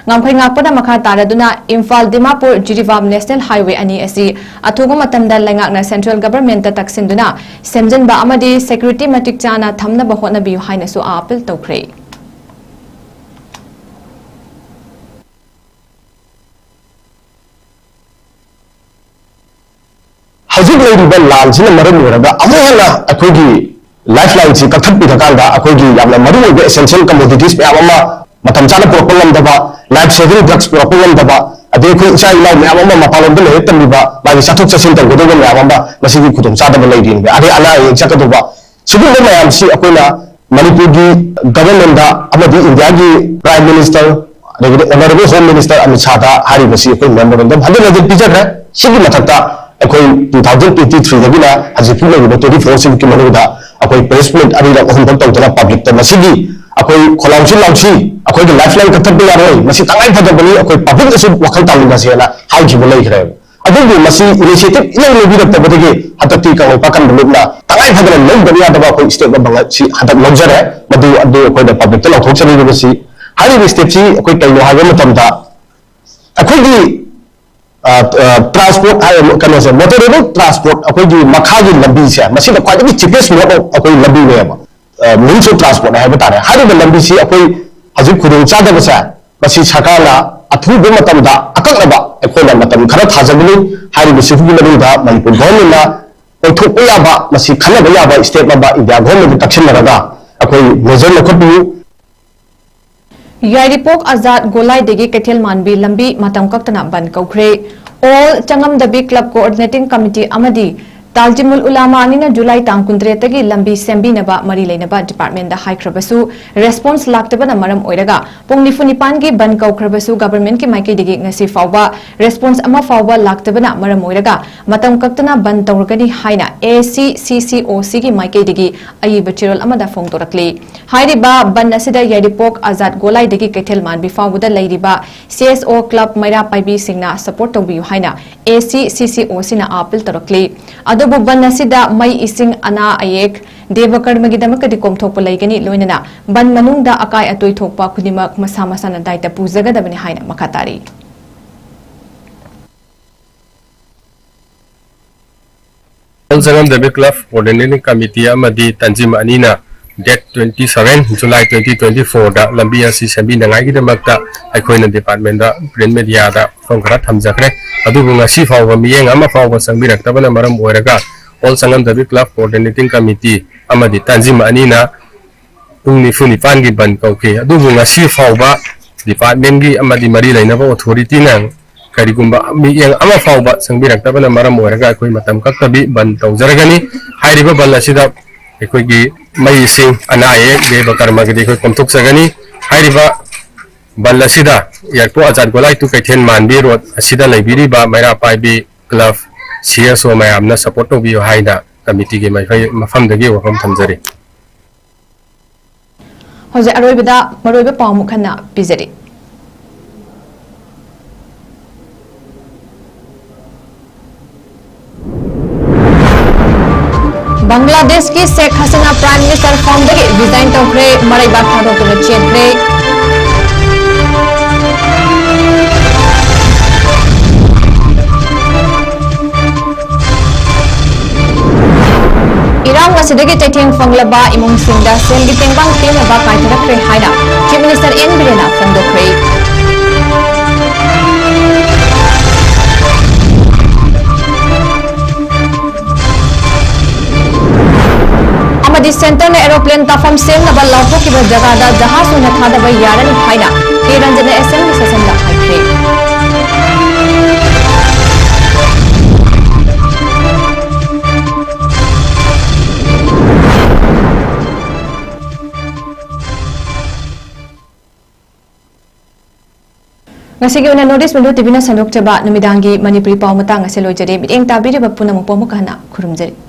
ꯉꯝꯈꯩ ꯉꯥꯛꯄꯅ ꯃꯈꯥ ꯇꯥꯔꯗꯨꯅ ꯏꯝꯐꯥꯜ ꯗꯤꯃꯥꯄꯨꯔ ꯖꯤꯔꯤꯕꯥꯝ National Highway ꯑꯅꯤ ꯑꯁꯤ ꯑꯊꯨꯕ ꯃꯇꯝꯗ ꯂꯩꯉꯥꯛꯅ Central Governmentꯇ ꯇꯛꯁꯤꯟꯗꯨꯅ ꯁꯦꯝꯖꯤꯟꯕ ꯑꯃꯗꯤ security ꯃꯇꯤꯛ ꯆꯥꯅ ꯊꯝꯅꯕ ꯍꯣꯠꯅꯕꯤꯌꯨ ꯍꯥꯏꯅꯁꯨ appeal ꯇꯧꯈ꯭ꯔꯦ꯫ ꯍꯧꯖꯤꯛ ꯂꯩꯔꯤꯕ ꯂꯥꯟꯁꯤꯅ ꯃꯔꯝ ꯑꯣꯏꯔꯒ ꯑꯃꯨꯛ ꯍꯦꯟꯅ ꯑꯩꯈꯣꯏꯒꯤ lifeline ꯁꯤ ꯀꯛꯊꯠꯄꯤꯔꯀꯥꯟꯗ ꯑꯩꯈꯣꯏꯒꯤ ꯌꯥꯝꯅ ꯃꯔꯨꯑꯣꯏꯕ essential commodities ꯃꯌꯥꯝ ꯑꯃ ꯃꯇꯝ ꯆꯥꯅ ꯄꯨꯔꯛꯄ ꯉꯝꯗꯕ, life saving drugs ꯄꯨꯔꯛꯄ ꯉꯝꯗꯕ, ꯑꯗꯩ ꯑꯩꯈꯣꯏ ꯏꯆꯥ ꯏꯅꯥꯎ ꯃꯌꯥꯝ ꯑꯃ ꯃꯄꯥꯟꯂꯣꯝꯗ ꯂꯥꯏꯔꯤꯛ ꯇꯝꯂꯤꯕ, ꯃꯥꯒꯤ ꯆꯠꯊꯣꯛ ꯆꯠꯁꯤꯟ ꯇꯧꯒꯗꯧꯕ ꯃꯌꯥꯝ ꯑꯃ ꯃꯁꯤꯒꯤ ꯈꯨꯗꯣꯡꯆꯥꯗꯕ ꯂꯩꯔꯤꯕ, ꯑꯗꯩ ꯑꯅꯥ ꯑꯌꯦꯛ ꯆꯠꯀꯗꯧꯕ, ꯁꯤꯒꯨꯝꯕ ꯃꯌꯥꯝꯁꯤ ꯑꯩꯈꯣꯏꯅ ꯃꯅꯤꯄꯨꯔꯒꯤ governmentꯗ ꯑꯃꯗꯤ ꯏꯟꯗꯤꯌꯥꯒꯤ Prime Minister, ꯑꯗꯒꯤꯗꯤ Honourable Home Minister ꯑꯃꯤꯠ ꯁꯥꯍꯗ ꯍꯥꯏꯔꯤꯕꯁꯤ ꯑꯩꯈꯣꯏ memorandum ꯍꯟꯖꯤꯟ ꯍꯟꯖꯤꯟ ꯄꯤꯖꯈ꯭ꯔꯦ꯫ ꯁꯤꯒꯤ ꯃꯊꯛꯇ ꯑꯩꯈꯣꯏ two thousand twenty threeꯗꯒꯤꯅ ꯍꯧꯖꯤꯛ ꯐꯥꯎ ꯂꯩꯔꯤꯕ twenty four ꯁꯤꯒꯤ ꯃꯅꯨꯡꯗ ꯑꯩꯈꯣꯏ press meet ꯑꯅꯤꯔꯛ ꯑꯍꯨꯝꯔꯛ ꯇꯧꯗꯅ publicꯇ ꯃꯁꯤꯒꯤ ꯑꯩꯈꯣꯏ ꯈꯣꯂꯥꯎꯁꯤ ꯂꯥꯎꯁꯤ, ꯑꯩꯈꯣꯏꯒꯤ ꯂꯥꯏꯐ ꯂꯥꯏꯟ ꯀꯛꯊꯠꯄ ꯌꯥꯔꯣꯏ, ꯃꯁꯤ ꯇꯉꯥꯏ ꯐꯗꯕꯅꯤ, ꯑꯩꯈꯣꯏ ꯄꯕ꯭ꯂꯤꯛꯅꯁꯨ ꯋꯥꯈꯜ ꯇꯥꯃꯤꯟꯅꯁꯦꯅ ꯍꯥꯏꯈꯤꯕ ꯂꯩꯈ꯭ꯔꯦꯕ꯫ ꯑꯗꯨꯕꯨ ꯃꯁꯤ ꯏꯅꯤꯁꯤꯌꯦꯇꯤꯚ ꯏꯂꯧ ꯂꯧꯕꯤꯔꯛꯇꯕꯗꯒꯤ ꯍꯟꯗꯛꯇꯤ ꯀꯪꯂꯩꯄꯥꯛ ꯀꯟꯕ ꯂꯨꯞꯅ ꯇꯉꯥꯏ ꯐꯗꯅ ꯂꯧꯗꯕ ꯌꯥꯗꯕ ꯑꯩꯈꯣꯏ ꯁ꯭ꯇꯦꯞ ꯑꯃ ꯁꯤ ꯍꯟꯗꯛ ꯂꯧꯖꯔꯦ꯫ ꯃꯗꯨ ꯑꯗꯨ ꯑꯩꯈꯣꯏꯅ ꯄꯕ꯭ꯂꯤꯛꯇ ꯂꯥꯎꯊꯣꯛꯆꯅꯤꯡꯉꯤꯕꯁꯤ, ꯍꯥꯏꯔꯤꯕ ꯁ꯭ꯇꯦꯞꯁꯤ ꯑꯩꯈꯣꯏ ꯀꯩꯅꯣ ꯍꯥꯏꯕ ꯃꯇꯝꯗ ꯑꯩꯈꯣꯏꯒꯤ ꯇ꯭ꯔꯥꯟꯁꯄꯣꯔꯠ ꯍꯥꯏ, ꯀꯩꯅꯣꯁꯦ, ꯃꯣꯇꯣꯔꯦꯕꯜ ꯇ꯭ꯔꯥꯟꯁꯄꯣꯔꯠ, ꯑꯩꯈꯣꯏꯒꯤ ꯃꯈꯥꯒꯤ ꯂꯝꯕꯤꯁꯦ, ꯃꯁꯤꯗ ꯈ꯭ꯋꯥꯏꯗꯒꯤ ꯆꯤꯄꯦꯁ ꯃꯣꯗ ꯑꯣꯐ ꯑꯩꯈꯣꯏ ꯂꯝꯕꯤꯅꯦꯕ, ꯃꯤꯟꯁ ꯑꯣꯐ ꯇ꯭ꯔꯥꯟꯁꯄꯣꯔꯠ ꯍꯥꯏꯕ ꯇꯥꯔꯦ꯫ ꯍꯥꯏꯔꯤꯕ ꯂꯝꯕꯤꯁꯤ ꯑꯩꯈꯣꯏ ꯍꯧꯖꯤꯛ ꯈꯨꯗꯣꯡ ꯆꯥꯗꯕꯁꯦ, ꯃꯁꯤ ꯁꯔꯀꯥꯔꯅ ꯑꯊꯨꯕ ꯃꯇꯝꯗ ꯑꯀꯛꯅꯕ ꯑꯩꯈꯣꯏꯅ ꯃꯇꯝ ꯈꯔ ꯊꯥꯖꯒꯅꯤ꯫ ꯍꯥꯏꯔꯤꯕꯁꯤꯒꯤ ꯃꯅꯨꯡꯗ ꯃꯅꯤꯄꯨꯔ ꯒꯣꯚꯔꯟꯃꯦꯟꯠꯅ ꯑꯣꯏꯊꯣꯛꯄ ꯌꯥꯕ, ꯃꯁꯤ ꯈꯟꯅꯕ ꯌꯥꯕ ꯁ꯭ꯇꯦꯞ ꯑꯃ ꯏꯟꯗꯤꯌꯥ ꯒꯣꯚꯔꯟꯃꯦꯟꯠꯇ ꯇꯛꯁꯤꯟꯅꯔꯒ ꯑꯩꯈꯣꯏ ꯃꯦꯖꯔ ꯂꯧꯈꯠꯄꯤꯌꯨ꯫ ꯌꯥꯏꯔꯤꯄꯣꯛ ꯑꯖꯥꯠ ꯒꯣꯂꯥꯏꯗꯒꯤ ꯀꯩꯊꯦꯜ ꯃꯥꯟꯕꯤ ꯂꯝꯕꯤ ꯃꯇꯝ ꯀꯛꯇꯅ ꯕꯟ ꯀꯧꯈ꯭ꯔꯦ꯫ ꯑꯣꯜ ꯆꯉꯝꯗꯕꯤ ꯀ꯭ꯂꯕ ꯀꯣꯑꯣꯔꯗꯤꯅꯦꯇꯤꯡ ꯀꯃꯤꯇꯤ ꯑꯃꯗꯤ ꯇꯥꯖꯤꯃꯨꯜ ꯎꯂꯥꯃꯥ ꯑꯅꯤꯅ ꯖꯨꯂꯥꯏ ꯇꯥꯡ ꯀꯨꯟꯇꯔꯦꯠꯇꯒꯤ ꯂꯝꯕꯤ ꯁꯦꯝꯕꯤꯅꯕ ꯃꯔꯤ ꯂꯩꯅꯕ ꯗꯤꯄꯥꯔꯠꯃꯦꯟꯠꯇ ꯍꯥꯏꯈ꯭ꯔꯕꯁꯨ ꯔꯦꯁꯄꯣꯟꯁ ꯂꯥꯛꯇꯕꯅ ꯃꯔꯝ ꯑꯣꯏꯔꯒ ꯄꯨꯡ ꯅꯤꯐꯨ ꯅꯤꯄꯥꯟꯒꯤ ꯕꯟ ꯀꯧꯈ꯭ꯔꯕꯁꯨ ꯒꯚꯔꯟꯃꯦꯟꯠꯀꯤ ꯃꯥꯏꯀꯩꯗꯒꯤ ꯉꯁꯤ ꯐꯥꯎꯕ ꯔꯦꯁꯄꯣꯟꯁ ꯑꯃ ꯐꯥꯎꯕ ꯂꯥꯛꯇꯕꯅ ꯃꯔꯝ ꯑꯣꯏꯔꯒ ꯃꯇꯝ ꯀꯛꯇꯅ ꯕꯟ ꯇꯧꯔꯒꯅꯤ ꯍꯥꯏꯅ ꯑꯦ ꯁꯤ ꯁꯤ ꯁꯤ ꯑꯣ ꯁꯤꯒꯤ ꯃꯥꯏꯀꯩꯗꯒꯤ ꯑꯏꯕ ꯆꯦꯔꯣꯜ ꯑꯃꯗ ꯐꯣꯡꯗꯣꯔꯛꯂꯤ꯫ ꯍꯥꯏꯔꯤꯕ ꯕꯟ ꯑꯁꯤꯗ ꯌꯥꯏꯔꯤꯄꯣꯛ ꯑꯖꯥꯠ ꯒꯣꯂꯥꯏꯗꯒꯤ ꯀꯩꯊꯦꯜ ꯃꯥꯟꯕꯤ ꯐꯥꯎꯕꯗ ꯂꯩꯔꯤꯕ ꯁꯤ ꯑꯦꯁ ꯑꯣ ꯀ꯭ꯂꯕ ꯃꯩꯔꯥ ꯄꯥꯏꯕꯤꯁꯤꯡꯅ ꯁꯄꯣꯔꯠ ꯇꯧꯕꯤꯌꯨ ꯍꯥꯏꯅ ꯑꯦ ꯁꯤ ꯁꯤ ꯁꯤ ꯑꯣ ꯁꯤꯅ ꯑꯥꯄꯤꯜ ꯇꯧꯔꯛꯂꯤ꯫ ꯑꯗꯨꯕꯨ ꯕꯟ ꯑꯁꯤꯗ ꯃꯩ, ꯏꯁꯤꯡ, ꯑꯅꯥ ꯑꯌꯦꯛ, ꯗꯦꯕ ꯀꯔꯃꯒꯤꯗꯃꯛꯇꯗꯤ ꯀꯣꯝꯊꯣꯛꯄ ꯂꯩꯒꯅꯤ, ꯂꯣꯏꯅꯅ ꯕꯟ ꯃꯅꯨꯡꯗ ꯑꯀꯥꯏ ꯑꯇꯣꯏ ꯊꯣꯛꯄ ꯈꯨꯗꯤꯡꯃꯛ ꯃꯁꯥ ꯃꯁꯥꯅ ꯗꯥꯏꯇ ꯄꯨꯖꯒꯗꯕꯅꯤ ꯍꯥꯏꯅ ꯃꯈꯥ ꯇꯥꯔꯤ꯫ ꯑꯣꯜ ꯆꯉꯝꯗꯕꯤ ꯀ꯭ꯂꯕ ꯀꯣꯑꯣꯔꯗꯤꯅꯦꯇꯤꯡ ꯀꯃꯤꯇꯤ ꯑꯃꯗꯤ ꯇꯟꯖꯤꯝ ꯑꯅꯤꯅ date twenty seven July twenty twenty ꯐꯣꯔꯗ ꯂꯝꯕꯤ ꯑꯁꯤ ꯁꯦꯝꯕꯤꯅꯉꯥꯏꯒꯤꯗꯃꯛꯇ ꯑꯩꯈꯣꯏꯅ ꯗꯤꯄꯥꯔꯠꯃꯦꯟꯗ ꯄ꯭ꯔꯤꯟꯠ ꯃꯦꯗꯤꯌꯥꯗ ꯋꯥꯐꯝ ꯈꯔ ꯊꯝꯖꯈ꯭ꯔꯦ꯫ ꯑꯗꯨꯕꯨ ꯉꯁꯤ ꯐꯥꯎꯕ ꯃꯤꯠꯌꯦꯡ ꯑꯃ ꯐꯥꯎꯕ ꯆꯪꯕꯤꯔꯛꯇꯕꯅ ꯃꯔꯝ ꯑꯣꯏꯔꯒ ꯑꯣꯜ ꯆꯉꯝꯗꯕꯤ ꯀ꯭ꯂꯕ ꯀꯣꯑꯣꯔꯗꯤꯅꯦꯇꯤꯡ ꯀꯃꯤꯇꯤ ꯑꯃꯗꯤ ꯇꯟꯖꯤꯝ ꯑꯅꯤꯅ ꯄꯨꯡ ꯅꯤꯐꯨ ꯅꯤꯄꯥꯟꯒꯤ ꯕꯟ ꯀꯧꯈꯤ꯫ ꯑꯗꯨꯕꯨ ꯉꯁꯤ ꯐꯥꯎꯕ ꯗꯤꯄꯥꯔꯠꯃꯦꯟꯒꯤ ꯑꯃꯗꯤ ꯃꯔꯤ ꯂꯩꯅꯕ ꯑꯣꯊꯣꯔꯤꯇꯤꯅ ꯀꯔꯤꯒꯨꯝꯕ ꯃꯤꯠꯌꯦꯡ ꯑꯃ ꯐꯥꯎꯕ ꯆꯪꯕꯤꯔꯛꯇꯕꯅ ꯃꯔꯝ ꯑꯣꯏꯔꯒ ꯑꯩꯈꯣꯏ ꯃꯇꯝ ꯀꯛꯇꯕꯤ ꯕꯟ ꯇꯧꯖꯔꯒꯅꯤ꯫ ꯍꯥꯏꯔꯤꯕ ꯕꯟ ꯑꯁꯤꯗ ꯑꯩꯈꯣꯏꯒꯤ ꯃꯩ, ꯏꯁꯤꯡ, ꯑꯅꯥ ꯑꯌꯦꯛ, ꯗꯦꯕ ꯀꯔꯃꯒꯤꯗꯤ ꯑꯩꯈꯣꯏ ꯀꯣꯝꯊꯣꯛꯆꯒꯅꯤ꯫ ꯍꯥꯏꯔꯤꯕ ꯕꯟ ꯑꯁꯤꯗ ꯌꯥꯏꯔꯤꯄꯣꯛ ꯑꯖꯥꯠ ꯒꯣꯂꯥꯏ ꯇꯨ ꯀꯩꯊꯦꯜ ꯃꯥꯟꯕꯤ ꯔꯣꯗ ꯑꯁꯤꯗ ꯂꯩꯕꯤꯔꯤꯕ ꯃꯩꯔꯥ ꯄꯥꯏꯕꯤ ꯀ꯭ꯂꯕ, ꯁꯤ ꯑꯦꯁ ꯑꯣ ꯃꯌꯥꯝꯅ ꯁꯄꯣꯔꯠ ꯇꯧꯕꯤꯌꯨ ꯍꯥꯏꯅ ꯀꯃꯤꯇꯤꯒꯤ ꯃꯥꯏꯀꯩ, ꯃꯐꯝꯗꯒꯤ ꯋꯥꯐꯝ ꯊꯝꯖꯔꯤ꯫ ꯍꯧꯖꯤꯛ ꯑꯔꯣꯏꯕꯗ ꯃꯔꯨꯑꯣꯏꯕ ꯄꯥꯎ ꯑꯃꯨꯛ ꯍꯟꯅ ꯄꯤꯖꯔꯤ꯫ ꯕꯪꯒ꯭ꯂꯥꯗꯦꯁꯀꯤ ꯁꯦꯈ ꯍꯁꯤꯅꯥ Prime Minister ꯐꯝꯗꯒꯤ resign ꯇꯧꯈ꯭ꯔꯦ, ꯃꯔꯩꯕꯥꯛ ꯊꯥꯗꯣꯛꯇꯨꯅ ꯆꯦꯟꯈ꯭ꯔꯦ꯫ ꯏꯔꯥꯡ ꯑꯁꯤꯗꯒꯤ ꯆꯩꯊꯦꯡ ꯐꯪꯂꯕ ꯏꯃꯨꯡꯁꯤꯡꯗ ꯁꯦꯜꯒꯤ ꯇꯦꯡꯕꯥꯡ ꯄꯤꯅꯕ ꯀꯥꯏꯊꯔꯛꯈ꯭ꯔꯦ ꯍꯥꯏꯅ Chief Minister ꯑꯦꯟ ꯕꯤꯔꯦꯟꯅ ꯐꯣꯡꯗꯣꯛꯈ꯭ꯔꯦ꯫ ꯑꯃꯗꯤ centreꯅ aeroplane ꯇꯥꯐꯝ ꯁꯦꯝꯅꯕ ꯂꯥꯎꯊꯣꯛꯈꯤꯕ ꯖꯒꯥꯗ ꯖꯍꯥꯖ ꯑꯣꯏꯅ ꯊꯥꯗꯕ ꯌꯥꯔꯅꯤ ꯍꯥꯏꯅ ꯀꯦ ꯔꯟꯖꯟꯅ Assembly sessionꯗ ꯍꯥꯏꯈ꯭ꯔꯦ꯫ ꯉꯁꯤꯒꯤ ꯑꯣꯏꯅ North East Window ꯇꯤꯚꯤꯅ ꯁꯟꯗꯣꯛꯆꯕ ꯅꯨꯃꯤꯗꯥꯡꯒꯤ ꯃꯅꯤꯄꯨꯔꯤ ꯄꯥꯎ ꯃꯇꯥꯡ ꯑꯁꯤ ꯂꯣꯏꯖꯔꯦ꯫ ꯃꯤꯠꯌꯦꯡ ꯇꯥꯕꯤꯔꯤꯕ ꯄꯨꯝꯅꯃꯛꯄꯨ ꯑꯃꯨꯛ ꯍꯟꯅ ꯈꯨꯔꯨꯝꯖꯔꯤ꯫